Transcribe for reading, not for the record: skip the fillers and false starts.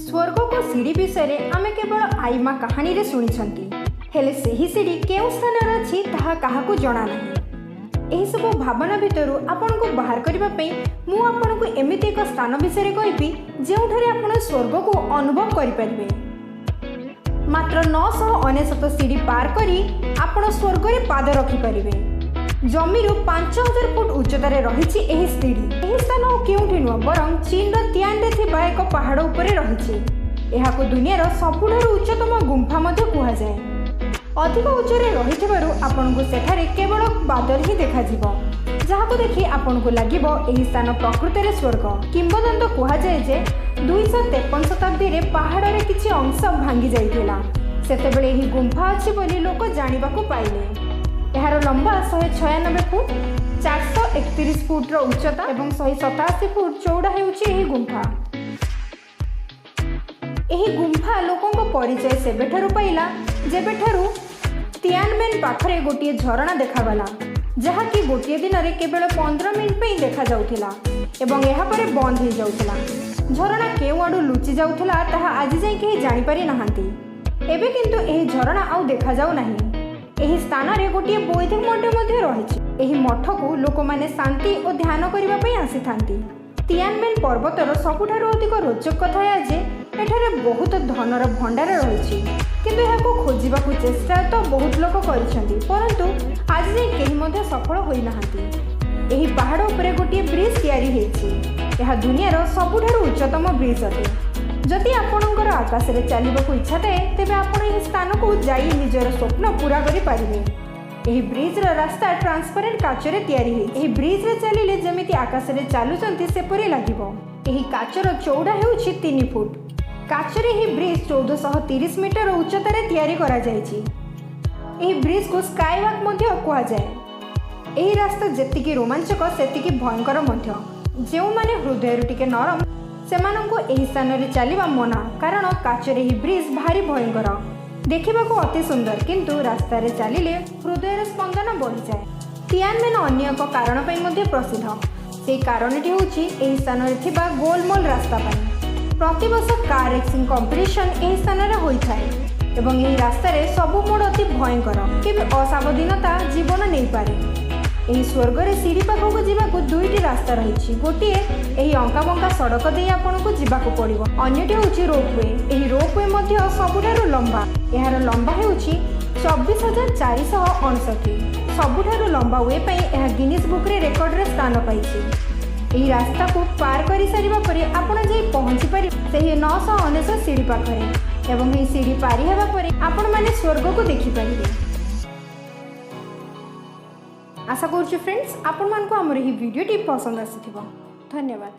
ସ୍ୱର୍ଗକୁ ସିଢ଼ି ବିଷୟରେ ଆମେ କେବଳ ଆଇମା କାହାଣୀରେ ଶୁଣିଛନ୍ତି। ହେଲେ ସେହି ସିଢ଼ି କେଉଁ ସ୍ଥାନରେ ଅଛି, ତାହା କାହାକୁ ଜଣା ନାହିଁ। ଏହିସବୁ ଭାବନା ଭିତରୁ ଆପଣଙ୍କୁ ବାହାର କରିବା ପାଇଁ ମୁଁ ଆପଣଙ୍କୁ ଏମିତି ଏକ ସ୍ଥାନ ବିଷୟରେ କହିବି, ଯେଉଁଠାରେ ଆପଣ ସ୍ୱର୍ଗକୁ ଅନୁଭବ କରିପାରିବେ। ମାତ୍ର 999 ସିଢ଼ି ପାର କରି ଆପଣ ସ୍ୱର୍ଗରେ ପାଦ ରଖିପାରିବେ। ଜମିରୁ 5000 ଫୁଟ ଉଚ୍ଚତାରେ ରହିଛି ଏହି ସିଢ଼ି। ଏହି ସ୍ଥାନ ଆଉ କେଉଁଠି ନୁହଁ, ବରଂ ଚୀନର ତିଆନରେ ଥିବା ଏକ ପାହାଡ଼ ଉପରେ ରହିଛି। ଏହାକୁ ଦୁନିଆର ସବୁଠାରୁ ଉଚ୍ଚତମ ଗୁମ୍ଫା ମଧ୍ୟ କୁହାଯାଏ। ଅଧିକ ଉଚ୍ଚରେ ରହିଥିବାରୁ ଆପଣଙ୍କୁ ସେଠାରେ କେବଳ ବାଦଲ ହିଁ ଦେଖାଯିବ, ଯାହାକୁ ଦେଖି ଆପଣଙ୍କୁ ଲାଗିବ ଏହି ସ୍ଥାନ ପ୍ରକୃତରେ ସ୍ୱର୍ଗ। କିମ୍ବଦନ୍ତ କୁହାଯାଏ ଯେ 253 ଶତାବ୍ଦୀରେ ପାହାଡ଼ରେ କିଛି ଅଂଶ ଭାଙ୍ଗି ଯାଇଥିଲା। ସେତେବେଳେ ଏହି ଗୁମ୍ଫା ଅଛି ବୋଲି ଲୋକ ଜାଣିବାକୁ ପାଇଲେ। ଏହାର ଲମ୍ବା 196 ଫୁଟ, 431 ଫୁଟର ଉଚ୍ଚତା ଏବଂ 187 ଫୁଟ ଚଉଡ଼ା ହେଉଛି ଏହି ଗୁମ୍ଫା। ଏହି ଗୁମ୍ଫା ଲୋକଙ୍କ ପରିଚୟ ସେବେଠାରୁ ପାଇଲା, ଯେବେଠାରୁ ତିଆନମେନ୍ ପାଖରେ ଗୋଟିଏ ଝରଣା ଦେଖାଗଲା, ଯାହାକି ଗୋଟିଏ ଦିନରେ କେବଳ 15 ମିନିଟ୍ ପାଇଁ ଦେଖାଯାଉଥିଲା ଏବଂ ଏହାପରେ ବନ୍ଦ ହୋଇଯାଉଥିଲା। ଝରଣା କେଉଁଆଡ଼ୁ ଲୁଚି ଯାଉଥିଲା, ତାହା ଆଜି ଯାଏଁ କେହି ଜାଣିପାରି ନାହାନ୍ତି। ଏବେ କିନ୍ତୁ ଏହି ଝରଣା ଆଉ ଦେଖାଯାଉ ନାହିଁ। ଏହି ସ୍ଥାନରେ ଗୋଟିଏ ବୌଦ୍ଧ ମଠ ମଧ୍ୟ ରହିଛି। ଏହି ମଠକୁ ଲୋକମାନେ ଶାନ୍ତି ଓ ଧ୍ୟାନ କରିବା ପାଇଁ ଆସିଥାନ୍ତି। ତିଆନମେନ୍ ପର୍ବତର ସବୁଠାରୁ ଅଧିକ ରୋଚକ କଥା ଏହା ଯେ ଏଠାରେ ବହୁତ ଧନର ଭଣ୍ଡାର ରହିଛି। କିନ୍ତୁ ଏହାକୁ ଖୋଜିବାକୁ ଚେଷ୍ଟା ତ ବହୁତ ଲୋକ କରିଛନ୍ତି, ପରନ୍ତୁ ଆଜି ଯାଏଁ କେହି ମଧ୍ୟ ସଫଳ ହୋଇନାହାନ୍ତି। ଏହି ପାହାଡ଼ ଉପରେ ଗୋଟିଏ ବ୍ରିଜ୍ ତିଆରି ହେଇଛି। ଏହା ଦୁନିଆର ସବୁଠାରୁ ଉଚ୍ଚତମ ବ୍ରିଜ୍ ଅଟେ। ଯଦି ଆପଣଙ୍କର ଆକାଶରେ ଚାଲିବାକୁ ଇଚ୍ଛା ଥାଏ, ତେବେ ଆପଣ ଏହି ସ୍ଥାନକୁ ଯାଇ ନିଜର ସ୍ୱପ୍ନ ପୂରା କରିପାରିବେ। ଏହି ବ୍ରିଜ୍ର ରାସ୍ତା ଟ୍ରାନ୍ସପାରେଣ୍ଟ କାଚରେ ତିଆରି ହେଇଛି। ଏହି ବ୍ରିଜ୍ରେ ଚାଲିଲେ ଯେମିତି ଆକାଶରେ ଚାଲୁଛନ୍ତି, ସେପରି ଲାଗିବ। ଏହି କାଚର ଚଉଡ଼ା ହେଉଛି 3 ଫୁଟ। କାଚରେ ଏହି ବ୍ରିଜ୍ 1430 ମିଟର ଉଚ୍ଚତାରେ ତିଆରି କରାଯାଇଛି। ଏହି ବ୍ରିଜ୍କୁ ସ୍କାଏ ୱାକ୍ ମଧ୍ୟ କୁହାଯାଏ। ଏହି ରାସ୍ତା ଯେତିକି ରୋମାଞ୍ଚକ, ସେତିକି ଭୟଙ୍କର ମଧ୍ୟ। ଯେଉଁମାନେ ହୃଦୟରୁ ଟିକେ ନରମ, ସେମାନଙ୍କୁ ଏହି ସ୍ଥାନରେ ଚାଲିବା ମନା, କାରଣ କାଚରେ ଏହି ବ୍ରିଜ୍ ଭାରି ଭୟଙ୍କର। ଦେଖିବାକୁ ଅତି ସୁନ୍ଦର, କିନ୍ତୁ ରାସ୍ତାରେ ଚାଲିଲେ ହୃଦୟର ସ୍ପନ୍ଦନ ବଢ଼ିଯାଏ। ତିଆନମେନ୍ ଅନ୍ୟ ଏକ କାରଣ ପାଇଁ ମଧ୍ୟ ପ୍ରସିଦ୍ଧ। ସେହି କାରଣଟି ହେଉଛି ଏହି ସ୍ଥାନରେ ଥିବା ଗୋଲମୋଲ ରାସ୍ତା ପାଇଁ। ପ୍ରତିବର୍ଷ କାର୍ ରେସିଂ କମ୍ପିଟିସନ୍ ଏହି ସ୍ଥାନରେ ହୋଇଥାଏ ଏବଂ ଏହି ରାସ୍ତାରେ ସବୁ ମୋଡ଼ ଅତି ଭୟଙ୍କର। କେବେ ଅସାବଧାନତା ଜୀବନ ନେଇପାରେ। ଏହି ସ୍ୱର୍ଗରେ ସିଢ଼ି ପାଖକୁ ଯିବାକୁ ଦୁଇଟି ରାସ୍ତା ରହିଛି। ଗୋଟିଏ ଏହି ଅଙ୍କାବଙ୍କା ସଡ଼କ ଦେଇ ଆପଣଙ୍କୁ ଯିବାକୁ ପଡ଼ିବ। ଅନ୍ୟଟି ହେଉଛି ରୋପୱେ। ଏହି ରୋପୱେ ମଧ୍ୟ ସବୁଠାରୁ ଲମ୍ବା। ଏହାର ଲମ୍ବା ହେଉଛି 24,459। ସବୁଠାରୁ ଲମ୍ବା we ପାଇଁ ଏହା ଗିନିସ୍ ବୁକ୍ରେ ରେକର୍ଡରେ ସ୍ଥାନ ପାଇଛି। ଏହି ରାସ୍ତାକୁ ପାର କରିସାରିବା ପରେ ଆପଣ ଯାଇ ପହଞ୍ଚି ପାରିବେ ସେହି 999 ସିଢ଼ି ପାଖରେ ଏବଂ ଏହି ସିଢ଼ି ପାରି ହେବା ପରେ ଆପଣମାନେ ସ୍ୱର୍ଗକୁ ଦେଖିପାରିବେ। ଆଶା କରୁଛୁ ଫ୍ରେଣ୍ଡସ୍, ଆପଣମାନଙ୍କୁ ଆମର ଏହି ଭିଡ଼ିଓଟି ପସନ୍ଦ ଆସିଥିବ। ଧନ୍ୟବାଦ।